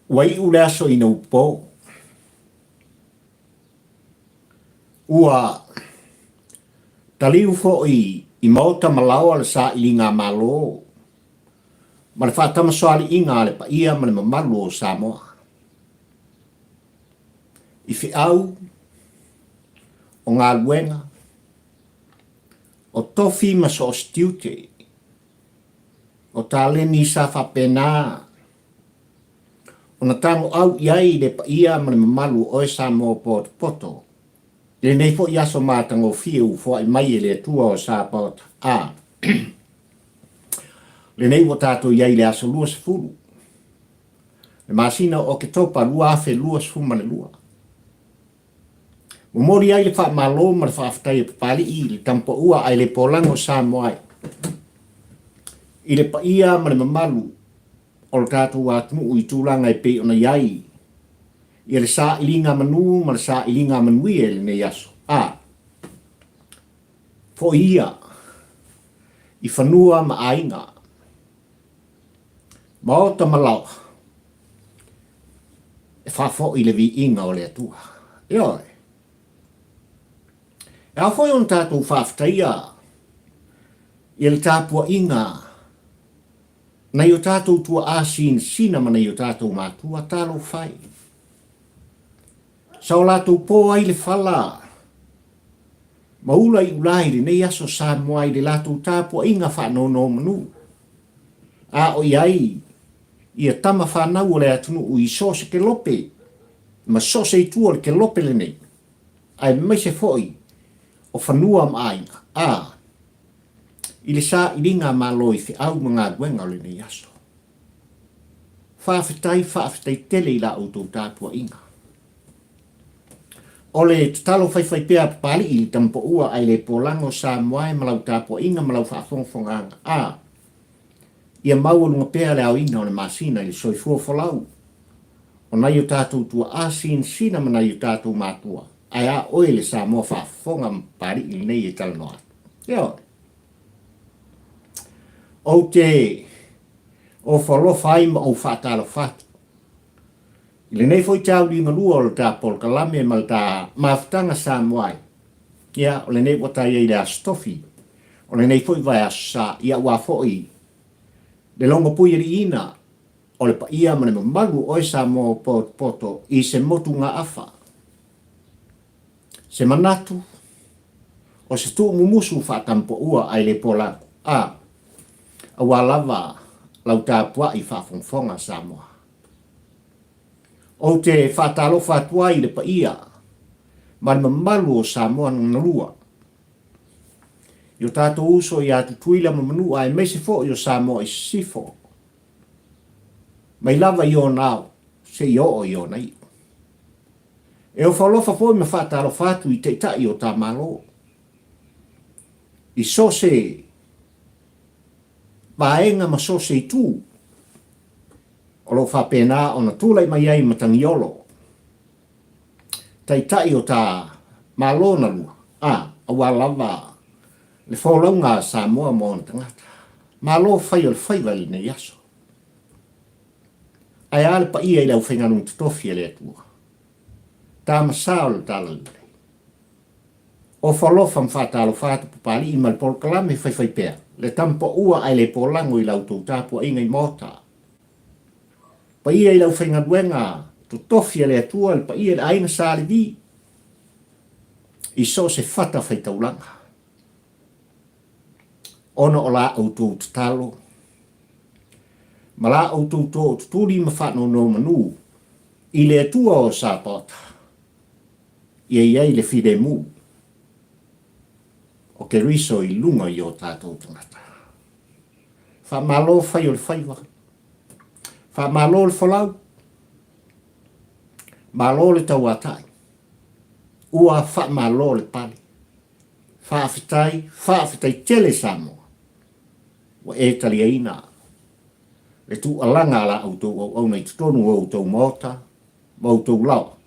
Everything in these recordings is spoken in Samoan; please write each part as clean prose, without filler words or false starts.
Ua iu le aso ina upo. Ua taliu foi i maota ma laoa le sailiga a Malo ma le faatamasoaliiga a le paia ma le mamalu o Samoa. I feau o galuega, o tofi ma so o se tiute, o taleni sa faapena ona tagoau i ai le paia ma le mamalu o oe Samoa potopoto i lenei foi aso matagofie ua foai mai e le Atua o Sapaota. A lenei ua tatou i ai i le aso 20 le masina o Oketopa 2022. Momoli ai le faamalo ma le faafetai a Papalii i le Tamapaua ae le Polago o Samoa ai i le paia ma le mamalu o le tatou atunuu i tulaga e pei ona i ai ia le sailiga manu ma le sailiga manuia i lenei aso. A foi ia i fanua ma aiga, maota ma laoa, e faafoi le viiga o le Atua. Ioe. E ao foi ona tatou faafetaia ia le tapuaiga nai o tatou tuaa sinasina ma nai o tatou matua, talofa e. Sa o latou po ai le fala ma ula i ula i lenei aso Samoa i le latou tapuaiga faanonomanu, a o i ai ia tama fanau o le atunuu i so o se kelope ma so o se itu o le kelope lenei, aemaise foi o fanua ma aiga, a i le sailiga Malo i feau ma galuega o lenei aso. Faafetai, faafetai tele i la outou tapuaiga. O le tatalo faifaipea a Papalii i le Tamapaua ae le polago Samoa e ma lau tapuaiga ma lau faafogafogaaga a ia maualuga pea le aoina o le masina i le soifua folau o nai o tatou tuaa sinasina ma nai o tatou matua ae a oe le Samoa faafofoga ma Papalii lenei e talanoa atu. Ioe. Ou te ofo alofa ai ma ou faatalofa atu i lenei foi taulimalua o le ta polokalame ma le ta mafutaga Samoa ai. Ia, o lenei ua ta i ai i le Aso Tofi, o lenei foi vaiaso sa, ia aua foi le logopuialiiina o le paia ma le mamalu o oe Samoa o potopoto i se motugaafa, se manatu, o se tuumumusu faatampoua ae le polagu, a, aua lava lau tapuai faafogafoga Samoa. Ou te faatalofa atu ai i le paia ma le mamalu o Samoa Naganalua, i o tatou uso ia Tutuila ma Manua aemaise foi o Samoa i Sisifo, mai lava i ona ao seia oo i ona iu. E ofo alofa foi ma faatalofa atu i Taitai o ta Malo, i so o se vaega ma so o se itu o lo o faapena ona tulai mai ai Matagiolo, Taitai o ta Malo na lua, a, aua lava le folauga a Samoa ma ona tagata. Malo fai o le faiva i lenei aso. Ae a le paia i le aufaigaluega totofi a le Atua, Tama sa o le Talalelei. Ofo alofa ma faatalofa atu Papalii ma le polokalame faifaipea, le tamapaua ae le polago i la outou tapuaiga i Maota. Paia i le aufaigaluega totofi a le Atua, le paia i le aiga Sa Levi, i so o se fata faitaulaga. Ona o la outou tatalo, ma la outou tootutuli ma faanonomanu i le Atua o Sapaota, ia i ai le filemu o Keriso i luga i o tatou tagata. Faamalo fai o le faiva. Faamalo le folau. Malo le tauatai. Ua faamalo le pale. Faafetai, faafetai tele Samoa ua e taliaina le tuualaga a la outou auauna i totonu o outou maota ma outou laoa,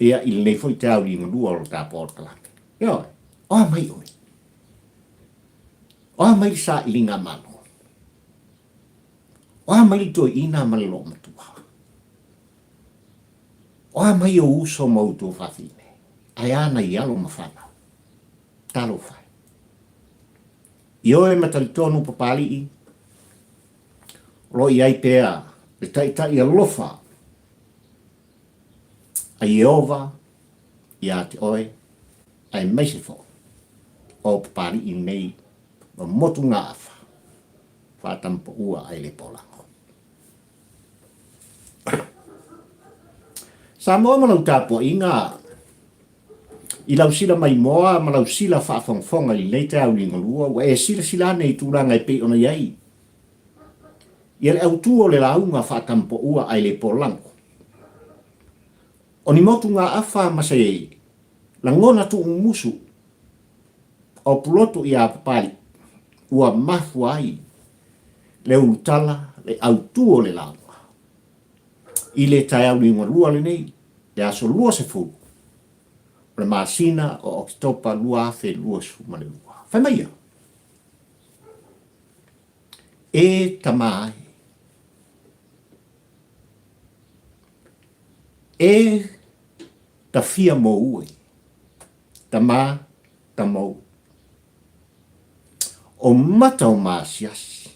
ia, i lenei foi tauli galua o le ta polokalame. Ioe, o a mai oe? O a mai le sailiga Malo? O a mai le toeaina ma le loomatua? O a mai ou uso ma ou tuafafine, ae a nai alo ma fanau? Talofa e. Ioe ma talitonu Papalii, o lo o i ai pea le Taitai alofa a Ieova iā te oe, aemaise foi o Papalii nei ma motugaafa faatamapaua ae le polago. Samoa ma lau tapuaiga i lau sila maimoa ma lau sila faafogafoga i lenei taeao liugalua, ua e silasila ane i tulaga e pei ona i ai ia le autu o le lauga faatamapaua ae le polago. O ni motugaafa ma se lagona tuumumusu o Pulotu iā Papalii ua mafua ai le ulutala le autu o le lauga i le taeao liugalua lenei, le aso 20 o le masina o Oketopa 2022. Fai mai ia, E tama ai, e tafia mou e, tama tamou. O mata o maasiasi.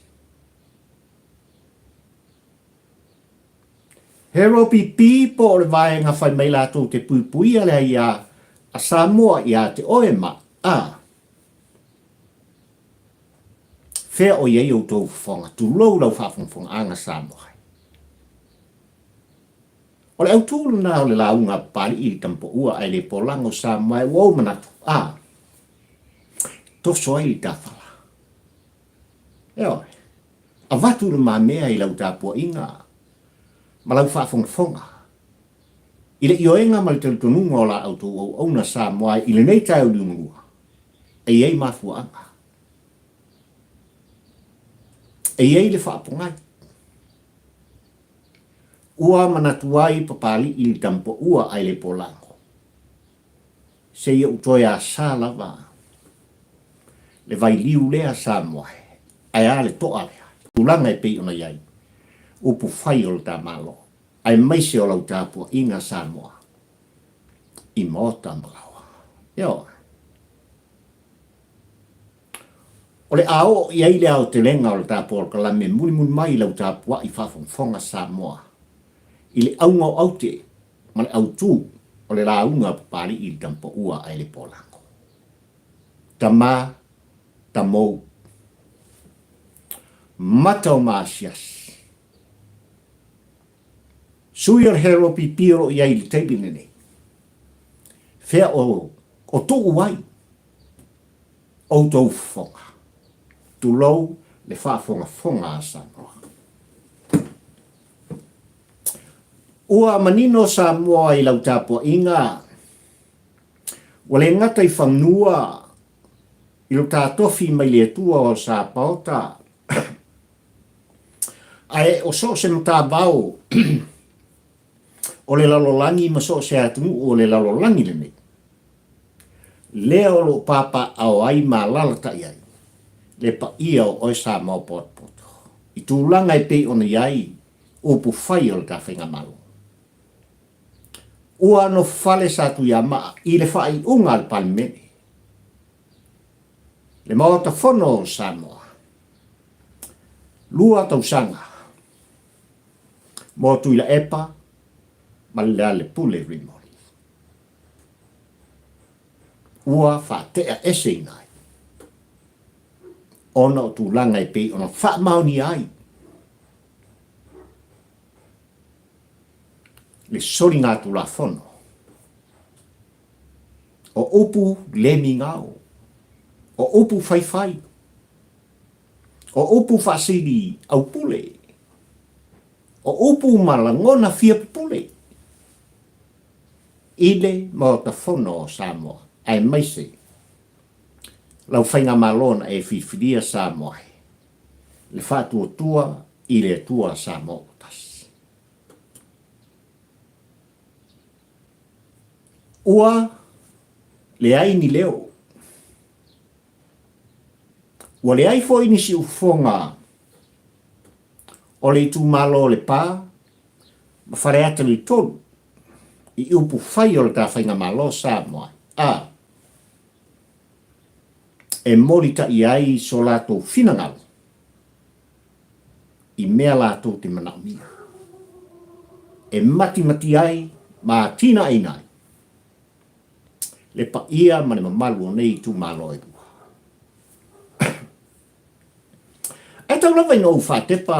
He ropipi po o le vaega fai mai latou te puipuia le aia a Samoa ia te oe ma a fea o i ai outou fofoga, tulou lau faafogafogaaga Samoa. O le autu lena o le lauga a Papalii i le Tamapoua ae le polago Samoa ua ou manatu, a toso ai le tafala. Ioe. Avatu le mamea i lau tapuaiga ma lau faafogafoga i le ioega ma le talitonuga o la outou auauna Samoa i lenei taeao liugalua, e i ai mafuaaga. E i ai le faapogai. Ua manatu ai Papalii i le Tamapoua ae le polago. Seia ou toe asa lava le vailiu lea Samoa ae a le toa lea tulaga e pei ona i ai upu fai o le ta Malo aemaise o lau tapuaiga Samoa i maota ma laoa. Ioe. O le a oo i ai le aotelega o le ta polokalame mulimuli mai i lau tapuai faafogafoga Samoa i le auga o aute ma le autu o le lauga a Papalii i le Tamapaua ae le Polago. Tama, tamou, mata o maasiasi, sui o le hero pipi o lo o i ai i le taimi lenei, fea o, o tuu ai outou fofoga, tulou le faafogafoga a Samoa. Ua manino Samoa i lau tapuaiga, ua le gata i fanua i lo ta tofi mai le Atua o Sapaota, ae o so o se matavao o le lalolagi ma so o se atunuu o le lalolagi lenei, lea o lo o papaaao ai ma alalatai ai le paia o oe Samoa potopoto i tulaga e pei ona i ai upu fai o le ta Faigamalo. Ua nofofale sa Tuiamaa i le faaiuga a le Palemene, le Maota Fono o Samoa, lua tausaga mo Tuilaepa ma Lealailepule Rimoni. Ua faatea eseina ai ona o tulaga e pei ona faamaonia ai le soligatulafono o upu le migao, o upu faifai, o upu faasili aupule, o upu ma lagona fia pupule i le Maota Fono o Samoa, aemaise lau Faigamalo na e filifilia Samoa ai, le faatuatua i le Atua Samoa ua tasi. Ua leai ni leo. Ua leai foi ni siufofoga o le itumalo o Lepa ma Faleata i le 3. i upu fai o le ta Faigamalo Samoa a e molitaʻi ai so latou finagalo i mea latou te manaomia, e matimati ai ma atinaeina ai le paia ma le mamalu o nei itumalo e lua. Ae tau lava ina ou faatepa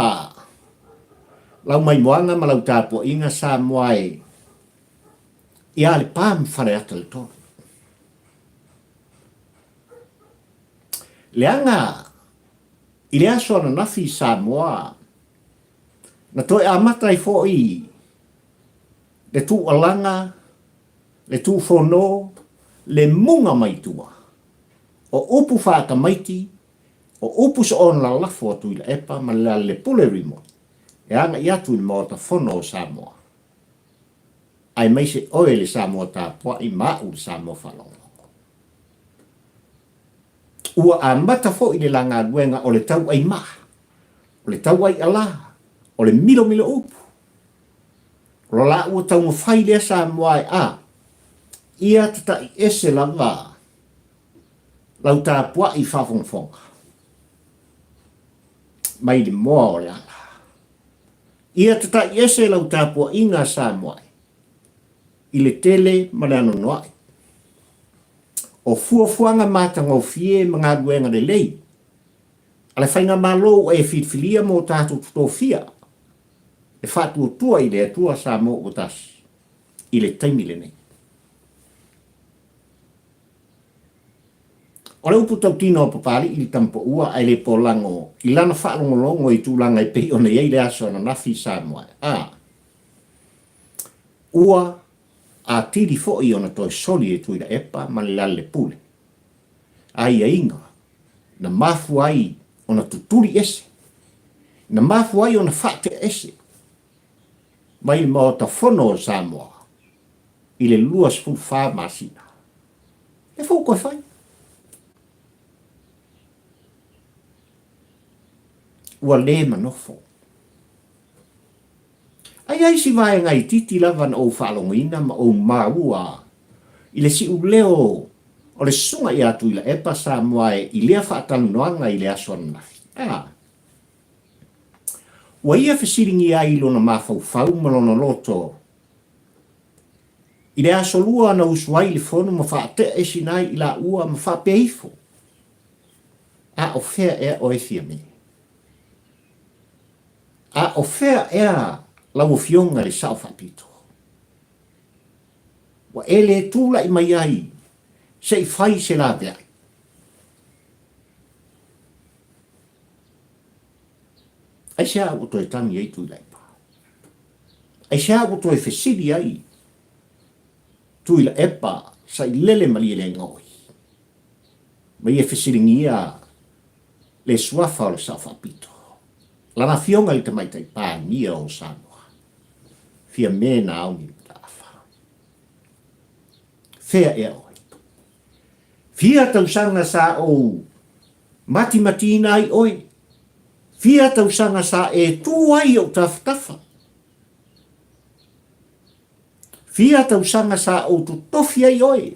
lau maimoaga ma lau tapuaiga Samoa e ia Lepa ma Faleata le 3. Leaga i le aso ananafi i Samoa na toe amata ai foi le tuualaga, le tuufono, le muga mai tua o upu faatamaiti, o upu soona lalafo a Tuilaepa ma Lealailepule Rimoni e agai atu i le Maota Fono o Samoa, aemaise oe le Samoa tapuai ma a'u le Samoa faalogologo. Ua amata foi le la galuega o le tau'ai maa, o le tau'ai alā, o le milomilo upu. O la la ua taumafai lea Samoa e a ia tata'i ese lava lau tapua'i faafogafoga mai le moa o le ala. Ia tata'i ese lau tapua'iga Samoa e i le tele ma le anoanoa'i o fuafuaga matagofie ma galuega lelei a le Faigamalo ua e filifilia mo tatou totofia e faatuatua i le Atua Samoa ua tasi i le taimi lenei. O le upu tautino a Papalii i le Tamapaua ae le polago i lana faalogologo i tulaga e pei ona i ai le aso ananafi i Samoa, a ua atili foi ona toe soli e Tuilaepa ma le Lalelepule aiaiga na mafua ai ona tutuli ese, na mafua ai ona faatea ese mai le Maota Fono o Samoa i le 24 masina. E foi ua toe fai. Ua le manofo. A i ai si vaega itiiti lava na ou faalogoina ma ou maua i le siuleo o le Susuga ia Tuilaepa Samoa e i lea faatalanoaga i le aso ananafi, a ua ia fesiligia ai i lona mafaufau ma lona loto i le aso lua na usu ai i le fono ma faatea esina ai i laua ma faapea ifo, A o fea ea oe Fiame? A o fea ea lau Afioga i le Sao Faapito? Ua e le tulai mai ai se i fai se laveai. Aisea ua toe tagi ai Tuilaepa? Aisea ua toe fesili ai Tuilaepa Sailele Malielegaoi ma ia fesiligia le suafa o le Sao Faapito, lana afioga i le Tamaitai Palemia o Samoa, Fiame Naomi Mataafa. Fea ea oe? Fia tausaga sa ou matimatiina ai oe? Fia tausaga sa e tu ai i ou tafatafa? Fia tausaga sa ou totofi ai oe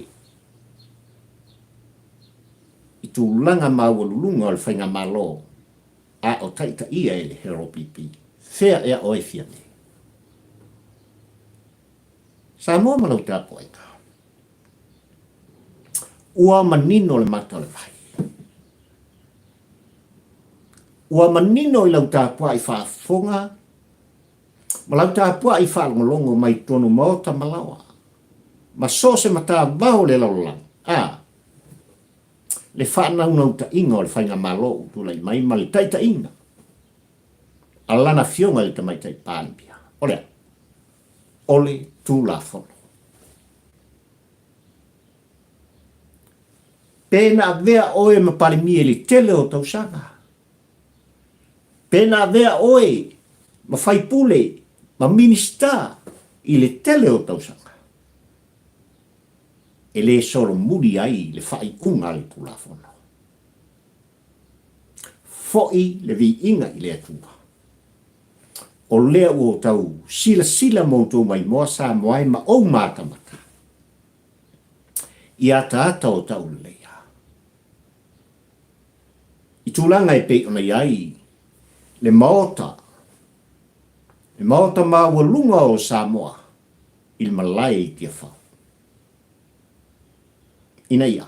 i tulaga maualuluga o le Faigamalo a o taitaia e le HRPP. Fea ea oe Fiame? Samoa ma lau tapuaiga. Ua manino le mata o le vai. Ua manino i lau tapuai faafofoga Ma lau tapuai faalogologo mai totonu maota ma laoa, ma so o se matavao o le lalolagi, a, le faanaunautaiga o le Faigamalo ua tulai mai ma le taitaiga a Lana Afioga i le Tamaitai Palemia, o le a? O le Tulafono. Pe na avea oe ma Palemia i le tele o tausaga, Pe na avea oe ma faipule ma Minisita i le tele o tausaga, e le solomuli ai le faaiuga a le Tulafono. Foi le viiga i le Atua. O lea ua outou silasila ma outou maimoa Samoa e ma ou matamata i ataata o tauleleia. I tulaga e pei ona i ai le Maota, le Maota maualuga o Samoa i le malae i Tiafau. Ina ia,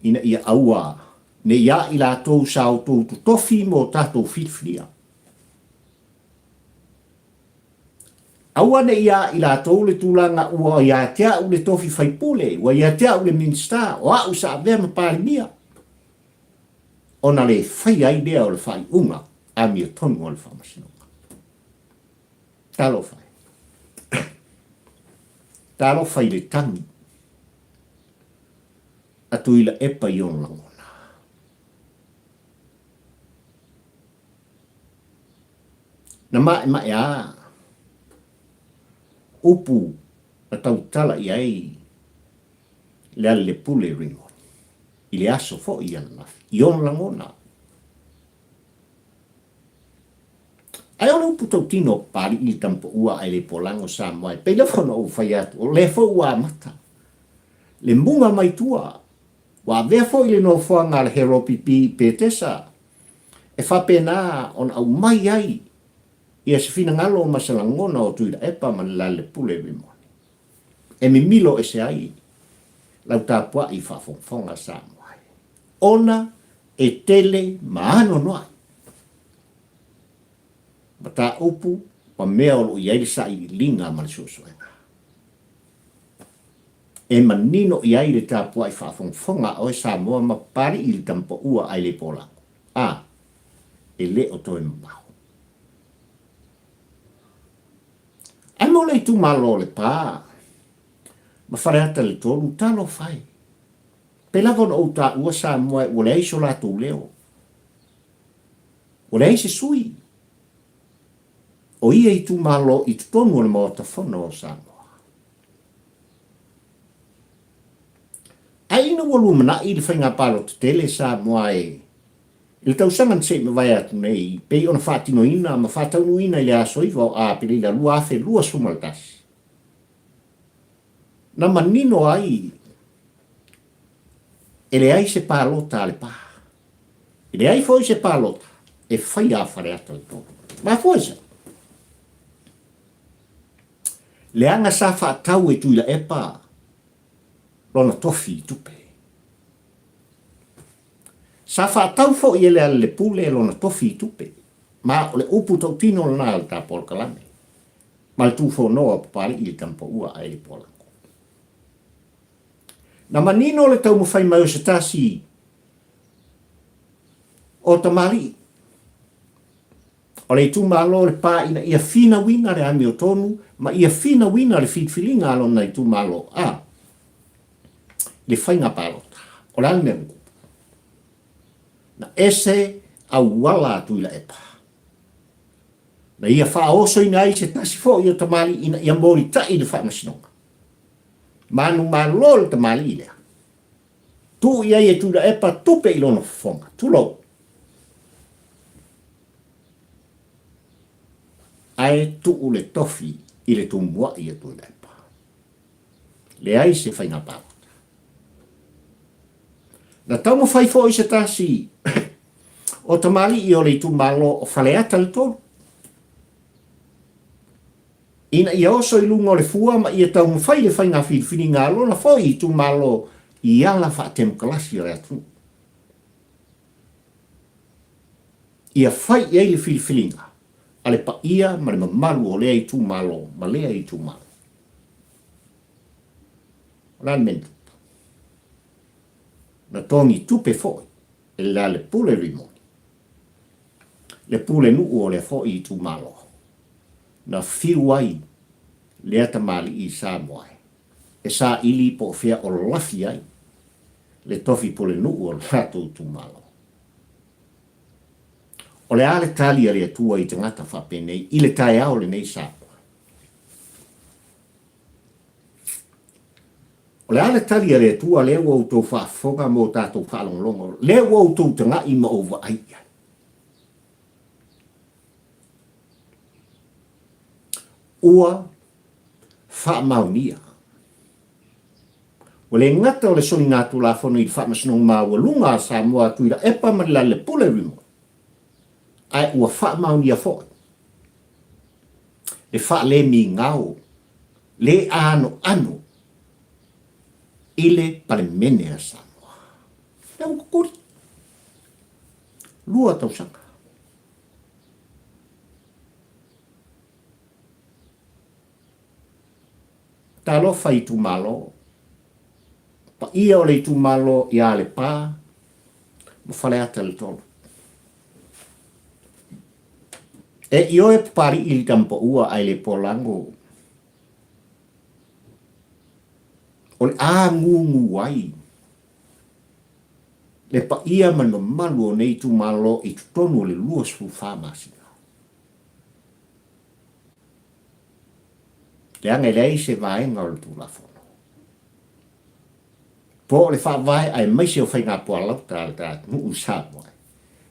ina ia aua ne i a i latou sa outou totofi mo tatou filifilia. Aua ne i a i latou le tulaga ua ia te au le tofi faipule, ua ia te au le Minisita, o au sa avea ma Palemia, ona le faia ai lea o le faaiuga amiotonu a le Faamasinoga. Talofa e. Talofa i le tagi a Tuilaepa i ona lagona. Na maemaea upu na tautala i ai Lealailepule Rimoni i le aso foi ananafi i ona lagona. Ae o le upu tautino o Papali'i le Tamapaua ae le Polago Samoa e pei lava ona ou fai atu, o lea foi ua amata le muga mai tua, ua avea foi le nofoaga a le Heropipi i Petesa e faapena ona aumai ai ia se finagalo ma se lagona o Tuilaepa ma le Lalelepule Rimoni e mimilo ese ai lau tapuai faafogafoga Samoa e, ona e tele ma anoanoai mataupu ma mea o lo o i ai le sailiiliga ma le suesuega e manino i ai le tapuai faafogafoga a oe Samoa ma Papali'i le tamapaua ae le polago, a, e le o toe mamao. Ae mo le itumalo o Lepa ma Faleata le 3, talofa e! Pei lava ona ou taua Samoa ua leai so latou leo. Ua leai se sui o ia itumalo i totonu o le Maota Fono o Samoa. Ae ina ua lumanai le faiga palota tele Samoa e i le tausaga na se i mavae atu nei, pei ona faatinoina ma faataunuuina i le aso 9 o Aperila 2021, na manino ai e leai se palota a Lepa. E leai foi se palota e faia a Faleata le 3. Mafua i se? Leaga sa faatau e Tuilaepa lona tofi i tupe. Sa faatau foi e Lealailepule lona tofi i tupe, ma o le upu tautino lena a le ta polokalame ma le tufonoa o Papali'i le Tamapaua a Eli Polango. Na manino le taumafai mai o se tasi o tamalii o le itumalo o Lepa ina ia finauina le amiotonu ma ia finauina le filifiliga a lona itumalo a le faiga palota. O le a le mea ua tupu? Na ese auala a Tuilaepa na ia faaosoina ai se tasi foi o tamalii ina ia molitai le faamasinoga. Manumalo le tamalii lea. Tuu i ai e Tuilaepa tupe i lona fofoga. Tulou. Ae tuu le tofi i le tumuai a Tuilaepa. Leai se faiga palota. Na taumafai foi se tasi o tamalii o le itumalo o Faleata le 3 ina ia oso i luga o le fua ma ia taumafai le faiga filifiliga a lona foi itumalo i ala faatemokalasi o le atunuu. Ia fai i ai le filifiliga a le paia ma le mamalu o lea itumalo ma lea itumalo. O le a le mea na tupu? Na togi tupe foi e le Lealepule Rimoni, le pulenuu o lea foi itumalo, na fiu ai lea tamalii i Samoa e saili po o fea o lafi ai le tofi pulenuu o le latou itumalo. O le a le tali a le Atua i tagata faapenei i le taeao lenei Samoa? O le a le tali a le Atua lea ua outou faafofoga ma o tatou faalogologo, lea ua outou taga'i ma ou vaai i ai? Ua faamaonia. Ua le gata o le soligatulafono i le Faamasinoga Maualuga a Samoa a Tuilaepa ma Lealailepule Rimoni, ae ua faamaonia foi le faalemigao le anoano i le Palemene a Samoa. Lea ua tutuli. 2 tausaga. Talofa i itumalo. Paia o le itumalo ia Lepa ma Faleata le 3. E ioe Papali'i i le Tamapaua ae le Polago. O le a gugu ai le paia ma le mamalu o nei itumalo i totonu o le 24 masina. Leaga e leai se vaega o le Tulafono po o le Faavae aemaise o faiga pualauta a le ta atunuu i Samoa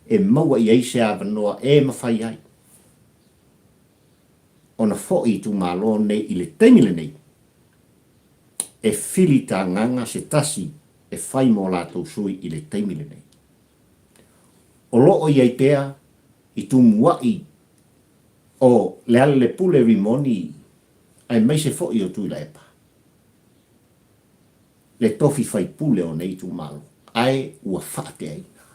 e maua i ai se avanoa e mafai ai ona foi itumalo nei i le taimi lenei e filitagaga se tasi e fai mo latou sui i le taimi lenei. O lo o i ai pea i tumua'i o Lealailepule Rimoni aemaise foi o Tuilaepa, le tofi faipule o nei itumalo, ae ua faateaina.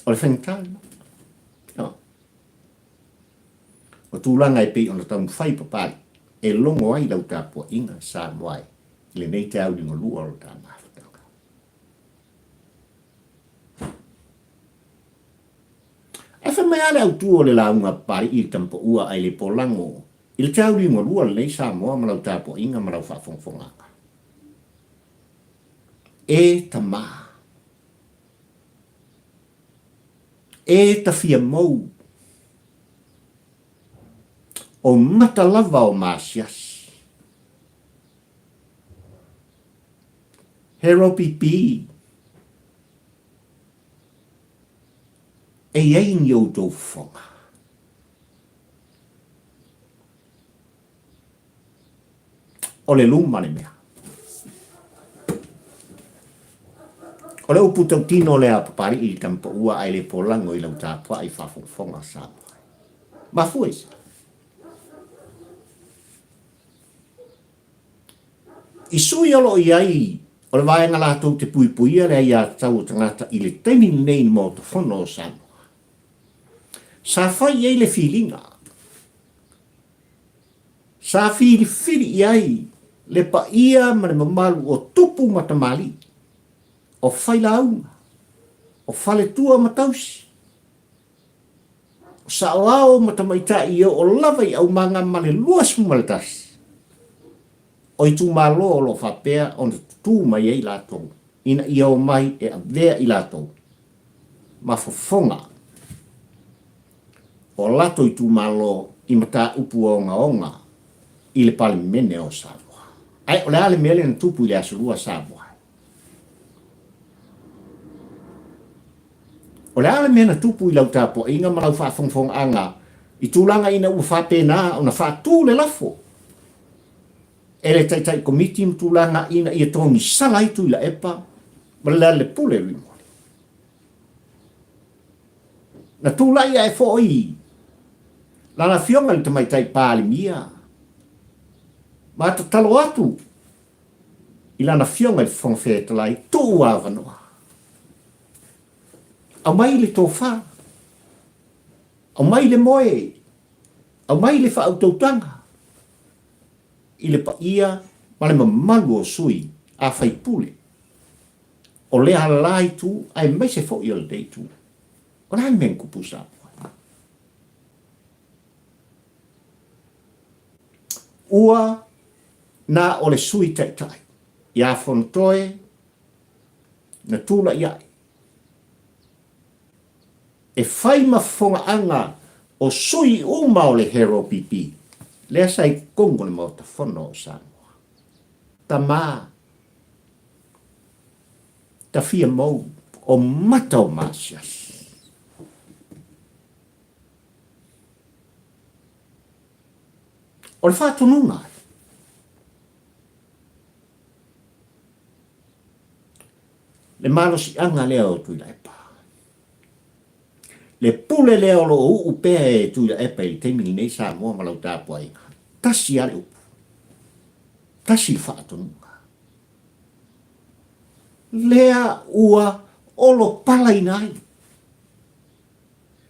O le faigata lena. No. O tulaga e pei ona taumafai Papalii e logo ai lau tapuaiga Samoa e i lenei taeao liugalua o lo ta mafutaga. Ae fai mai lava le autu o le lauga a Papalii i le Tamapaua ae le polago i le taeao liugalua lenei Samoa ma lau tapuaiga ma lau faafogafogaaga. E tama. E tafia mou. O mata lava o maasiasi. He ropipi e i ai ni outou fofoga. O le luma le mea. O le upu tautino lea a Papali'i i le Tamapaua ae le polago i lau tapuai faafogafoga Samoa. Mafua i se? I sui o lo o i ai o le vaega latou te puipuia le aiatatau o tagata i le taimi lenei i le Maota Fono o Samoa. Sa fai i ai le filiga. Sa filifili i ai le paia ma le mamalu o tupu ma tamalii, o failauga, o faletua ma tausi, o saoao ma tamaitai i oo lava i aumaga ma le 21 o itumalo o lo o faapea ona tutū mai ai latou ina ia omai e avea i latou ma fofoga o latou itumalo i mataupu ogaoga i le Palemene o Samoa. Ae o le a le mea lea na tupu i le Aso Lua Samoa? O le a le mea na tupu i lau tapuaiga ma lau faafogafogaaga i tulaga ina ua faapena ona faatu le lafo e le Taitai Komiti ma tulaga ina ia togisala ai Tuilaepa ma Lealailepule Rimoni? Na tulai ae foi lana afioga i le Tamaitai Palemia ma tatalo atu i lana afioga i le Fofoga Fetalai, tuu avanoa. Aumai le tofa, aumai le moe, aumai le faautautaga i le paia ma le mamalu o sui a faipule o lea la itu aemaise foi o lenei itu. O le a le mea na tupu i Samoa? Ua na o le Sui Taitai ia Fonotoe na tulai ae e fai ma fofogaaga o sui uma o le Hero PP lea sa i totonu o le Maota Fono o Samoa. Tama, tafia mou o mata o maasiasi. O le faatonuga, le malosiaga lea o Tuilaepa, le pule lea o lo o uu pea e Tuilaepa i le taimi lenei Samoa ma lau tapuaiga, tasi lava le upu, tasi le faatonuga. Lea ua olopalaina ai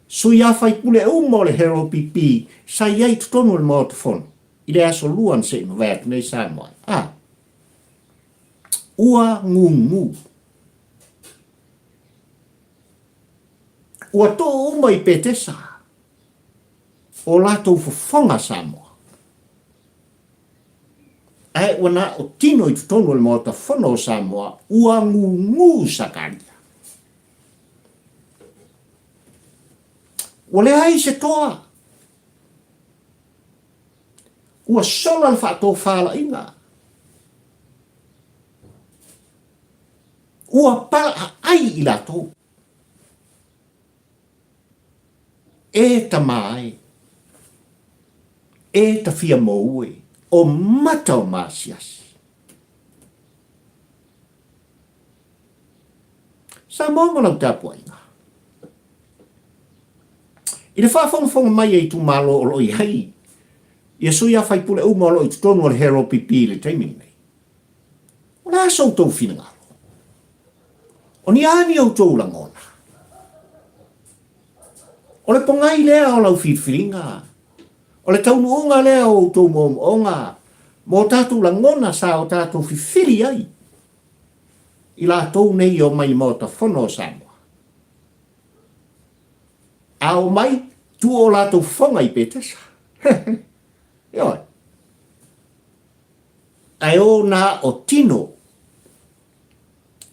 sui a faipule uma o le HRPP sa i ai i totonu o le Maota Fono i le aso Lua na se i mavae atu nei Samoa a ua gugu. Ua tuu uma i Petesa o latou fofoga Samoa. Ae ua na o tino i totonu o le Maota Fono o Samoa ua gugu Sakaria. Ua leai se toa. Ua sola le faatofalaiga. Ua palaaai i latou. E tama ai, e tafia mou e, o mata o maasiasi. Samoa ma lau tapuaiga. I le faafogafoga mai a itumalo o lo o i ai ia sui a faipule uma o lo o i totonu o le HRPP i le taimi lenei, o le a so outou finagalo? O ni a ni outou lagona? O le pogai lea o lau filifiliga, o le taunuuga lea o outou moomooga ma o tatou lagona sa o tatou fifili ai i latou nei e omai i le Maota Fono o Samoa. A omai, tuu o latou fofoga i Petesa. Ioe. Ae o na o tino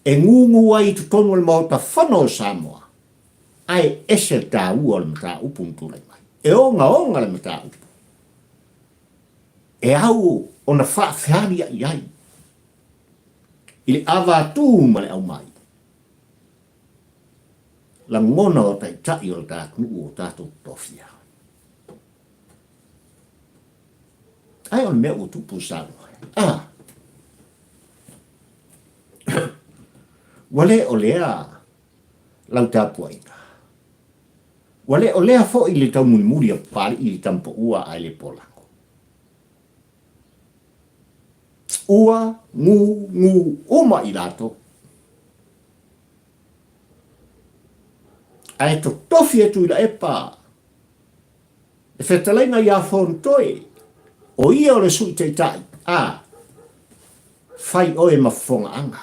e gugu ai i totonu o le Maota Fono o Samoa, ae ese le taua o le mataupu na tulai mai. E ogaoga le mataupu e au ona faafealiai ai i le avatū ma le aumai lagona o taitai o le ta atunuu o tatou tofia. Ae o le mea ua tupu i Samoa. Ah. Ua le o lea lau tapuaiga. Ua le o lea foi le taumulimuli a Papalii i le tamapaua ae le polago. Ua gugu uma i latou. Ae totofi e Tuilaepa le fetalaiga ia Fonotoe, o ia o le Sui Taitai, a fai oe ma fofogaaga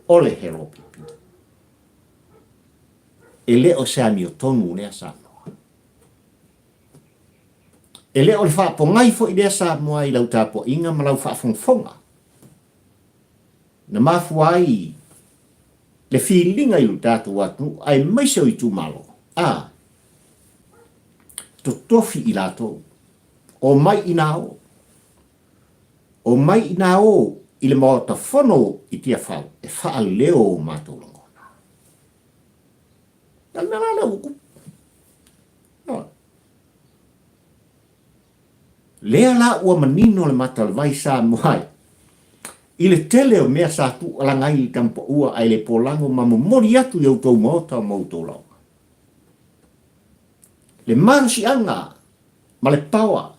o le HRPP. E le o se amiotonu lea Samoa. E le o le faapogai foi lea Samoa i lau tapuaiga ma lau faafogafoga. Na mafua ai le filiga i lo tatou atunuu aemaise o itumalo, a totofi i latou, omai inā o, omai inā o i le Maota Fono i Tiafau e faaleo o matou lagona. O le mea la lea ua tupu. Lea la ua manino le mata o le vai Samoa ai i le tele o mea sa tuualaga ai i le tamapaua ae le polago ma momoli atu i outou maota ma outou laoga. Le malosiaga ma le paoa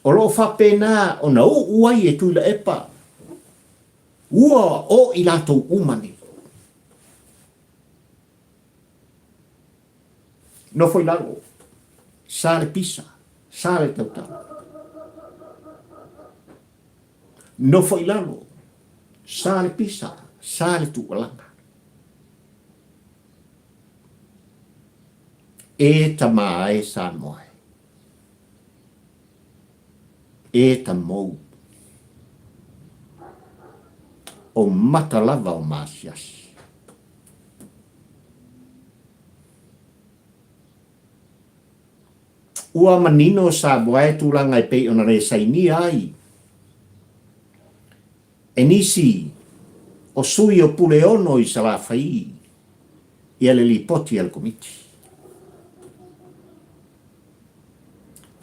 o lo o faapena ona uu ai e Tuilaepa ua o i latou uma nei. Nofo i lalo, sa le pisa, sa le tautala. Nofo i lalo, sa le pisa, sa le tuualaga. E tama ai Samoa e. E tamou. O mata lava o maasiasi. Ua manino Samoa e tulaga e pei ona le sainia ai e nisi o sui o Puleono i Salafai ia le lipoti a le Komiti.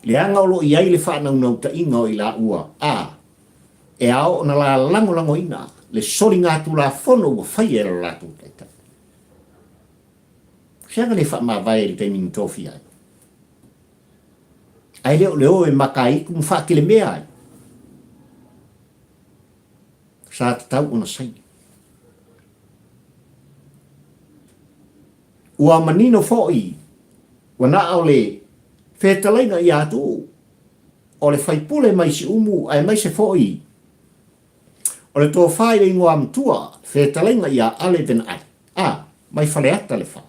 Leaga o lo o i ai le faanaunautaiga o i laua, a, e ao ona la lagolagoina le soligatulafono ua faia e lo latou taitai. Seaga le faamavae i le taimi na tofia ai? Ae le o le o e makaitu ma faatelemea ai. Sa tatau ona saini. Ua manino foi ua na o le fetalaiga ia Tuuu o le faipule mai Siumu aemaise foi o le tofa i le igoamatua fetalaiga ia Ale Venaali a mai Faleata Lefa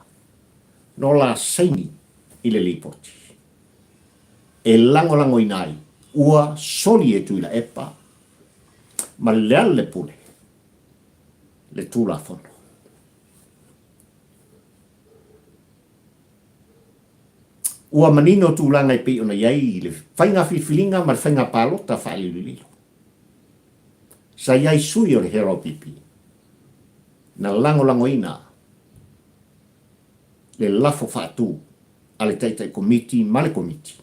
no la saini i le lipoti e lagolagoina ai ua soli e Tuilaepa ma Lealailepule le Tulafono. Ua manino tulaga e pei ona i ai le faiga filifiliga ma le faiga palota faalilolilo. Sa i ai sui o le HRPP na lagolagoina le lafo faatu a le Taitai Komiti ma le Komiti.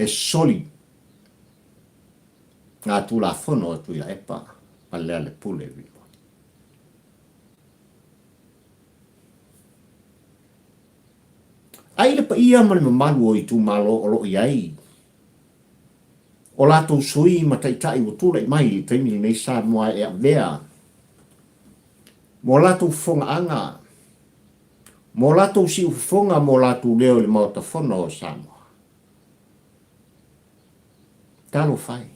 E soli ngā Tulafono a Tuilaepa ma Lealepule Vilua. Ai le paia ma le mamalu o itumalo o lo o i ai o latou sui ma taitai ua tulai mai i le taimi lenei Samoa e avea mo latou fofogaaga, mo latou siufofoga, mo latou leo i le Maota Fono o Samoa. Talofa e.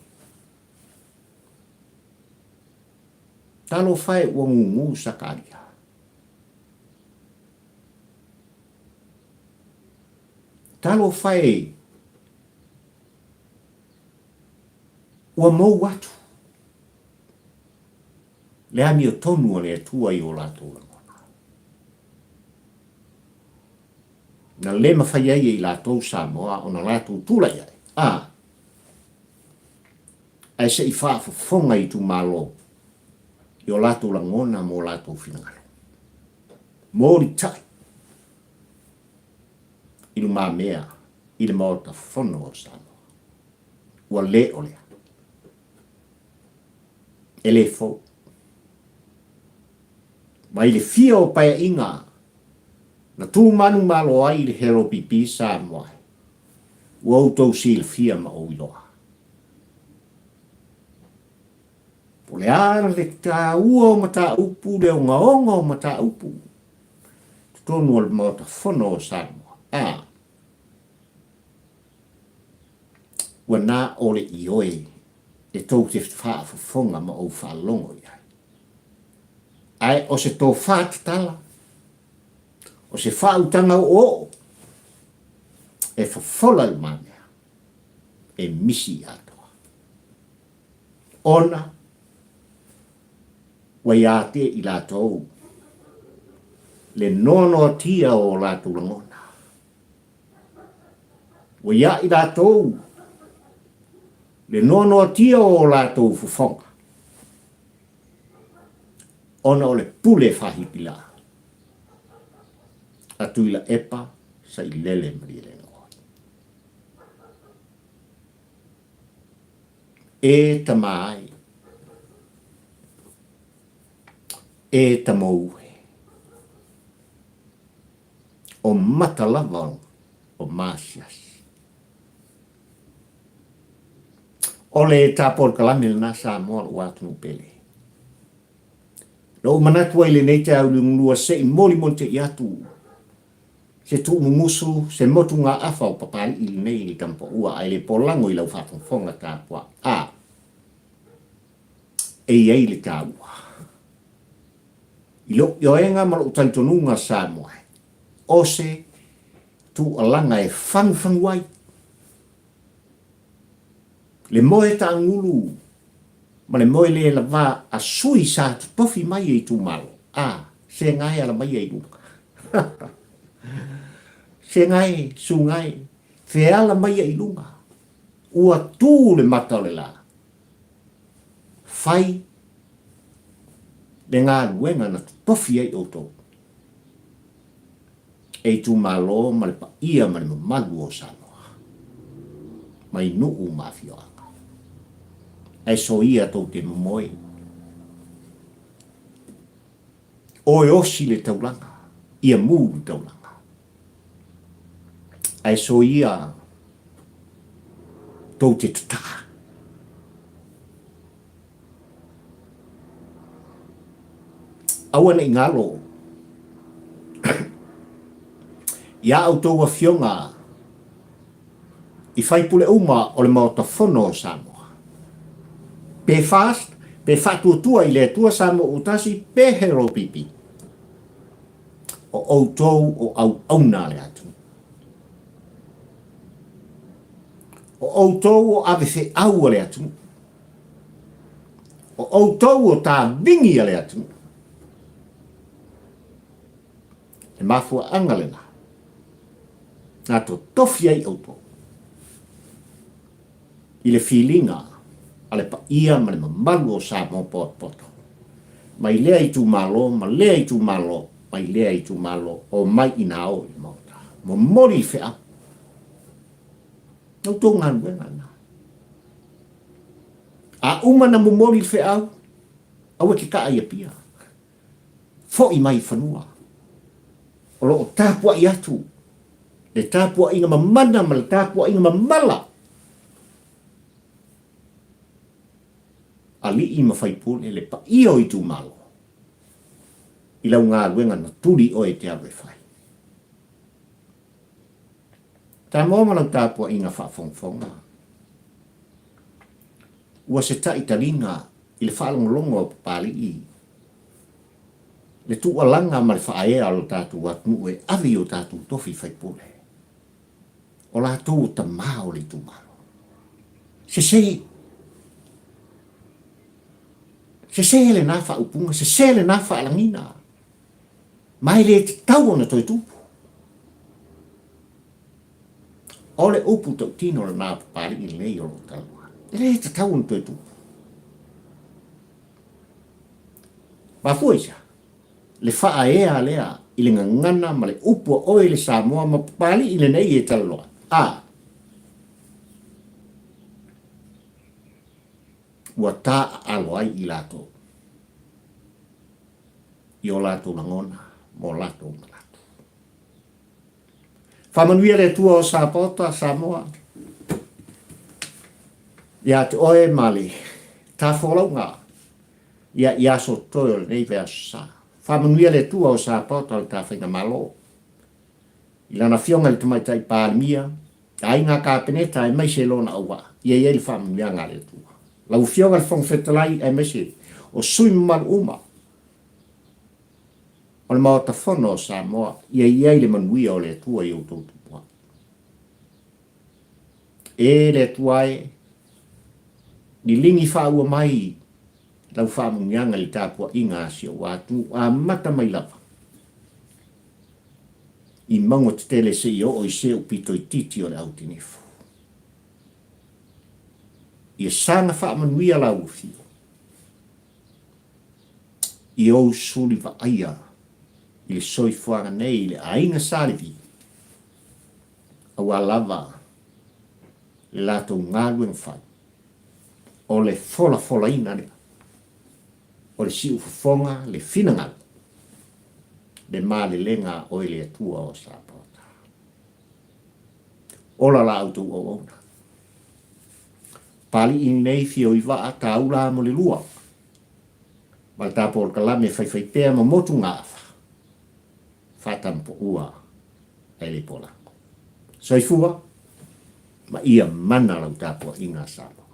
Talofa e ua gugu Sakaria. Talofa e ua mou atu le amiotonu a le Atua i o latou lagona. Na le mafai ai e i latou Samoa ona latou tulai ae, a, ae se i faafofoga i itumalo i o latou lagona ma o latou finagalo. Molitai i lumamea i le Maota Fono o Samoa. Ua le o lea. E le fou. Mai le fia o Paeaiga na tu manumalo ai le HRPP Samoa, ua outou silafia ma ou iloa. Po o le a le taua o mataupu, le ogaoga o mataupu, totonu o le Maota Fono o Samoa, a ua na o le ioe e tou te faafofoga ma ou faalogo i ai. Ae o se tofa tatala, o se faautaga oooo e fofola i lumamea, e misi i atoa. Ona ua ia te i latou le noanoatia o o latou lagona. Ua ia i latou le noanoatia o o latou fofoga, ona o le pule fahipila a Tuilaepa Sailele Malielegaoi. E tama ai, e tamou e, o mata lava o maasiasi. O le ta polokalame lena Samoa lou atunuu pele. Na ou manatu ai lenei taeao liugalua se i molimolite'i atu se tuumumusu, se motugaafa o Papali'i lenei i le Tamapaua ae le polago i lau faafogafoga tapuai. A, e i ai le taua. I lou ioega ma lou talitonuga Samoa, o se tuualaga e fagufagu ai le moe taagulu ma le moe le lava a sui sa totofi mai e itumalo, a, segae ala mai ai luga. Segae, sugae, feala mai ai luga. Ua tu le mata o le la. Fai le galuega na totofi ai outou. E itumalo ma le paia ma le mamalu o Samoa, mai nuu ma afioaga. Ae soia tou te momoe. Oe osi le taulaga, ia mu le taulaga. Ae soia tou te tataa. Aua ne i galo i a outou afioga i faipule uma o le Maota Fono o Samoa, pe FAST, pe Faatuatua i le Atua Samoa Ua Tasi, pe HLPP, o outou o auauna a le atunuu. O outou o avefeau a le atunuu. O outou o tavigi a le atunuu. E mafuaaga lena na totofi ai outou i le filiga a le paia ma le mamalu o Samoa potopoto, mai lea itumalo ma lea itumalo, mai lea itumalo, omai ina o i le Maota, momoli le feau. Na outou galuega lena. A uma na momoli le feau, aua te taa i Apia. Foi mai i fanua. O lo o tapuai atu le tapuaiga mamana ma le tapuaiga mamala alii ma faipule le paia o itumalo i lau galuega na tuli oe e te alu e fai. Samoa ma lau tapuaiga faafogafoga, ua se taitaliga i le faalogologo a Papalii, le tuualaga ma le faaea o lo tatou atunuu e ave i o tatou tofi faipule, o latou o tama o le itumalo. Sese! Sese lena faaupuga, sese lena faalagiga, ma e le tatau ona toe tupu. O le upu tautino lena a Papalii lenei o lo o talanoa. E le tatau ona toe tupu. Mafua i sea? Le faaea lea i le gagana ma le upu a oe le Samoa ma Papalii lenei e talanoa. A. Ua taaalo ai i latou i o latou lagona ma o latou manatu. Faamanuia le Atua o Sapaota, Samoa, ia te oe ma le tafolauga ia i aso totoe o lenei vaiaso sa. Faamanuia le Atua o Sapaota o le Tafaigamalo, i lana Afioga i le Tamaitai Palemia, Aiga Kapeneta aemaise lona auvaa, ia i ai le faamanuiaga a le Atua. Lau Afioga i le Fofoga Fetalai aemaise o sui mamalu uma o le Maota Fono o Samoa, ia i ai le manuia o le Atua i outou tupuaga. E le Atua e, liligi faaua mai lau faamanuiaga i le tapuaiga a si ou atunuu amata mai lava i mauga tetele seia oo i seu pito itiiti o le autinifu. Ia saga faamanuia lau afio i ou suli vaaia i le soifuaga nei i le aiga Sa Levi, aua lava le latou galuega fai, o le folafolaina lea o le siufofoga, le finagalo, le malelega a oe le Atua o Sapaota. Ola la outou auauna. Palii nei fio i vaa taula mo le lua. Ma le tapolokalame faifaipea ma motugaafa. Faatamupoua ae le polako. Soifua ma ia mana lau tapuaiga Samoa.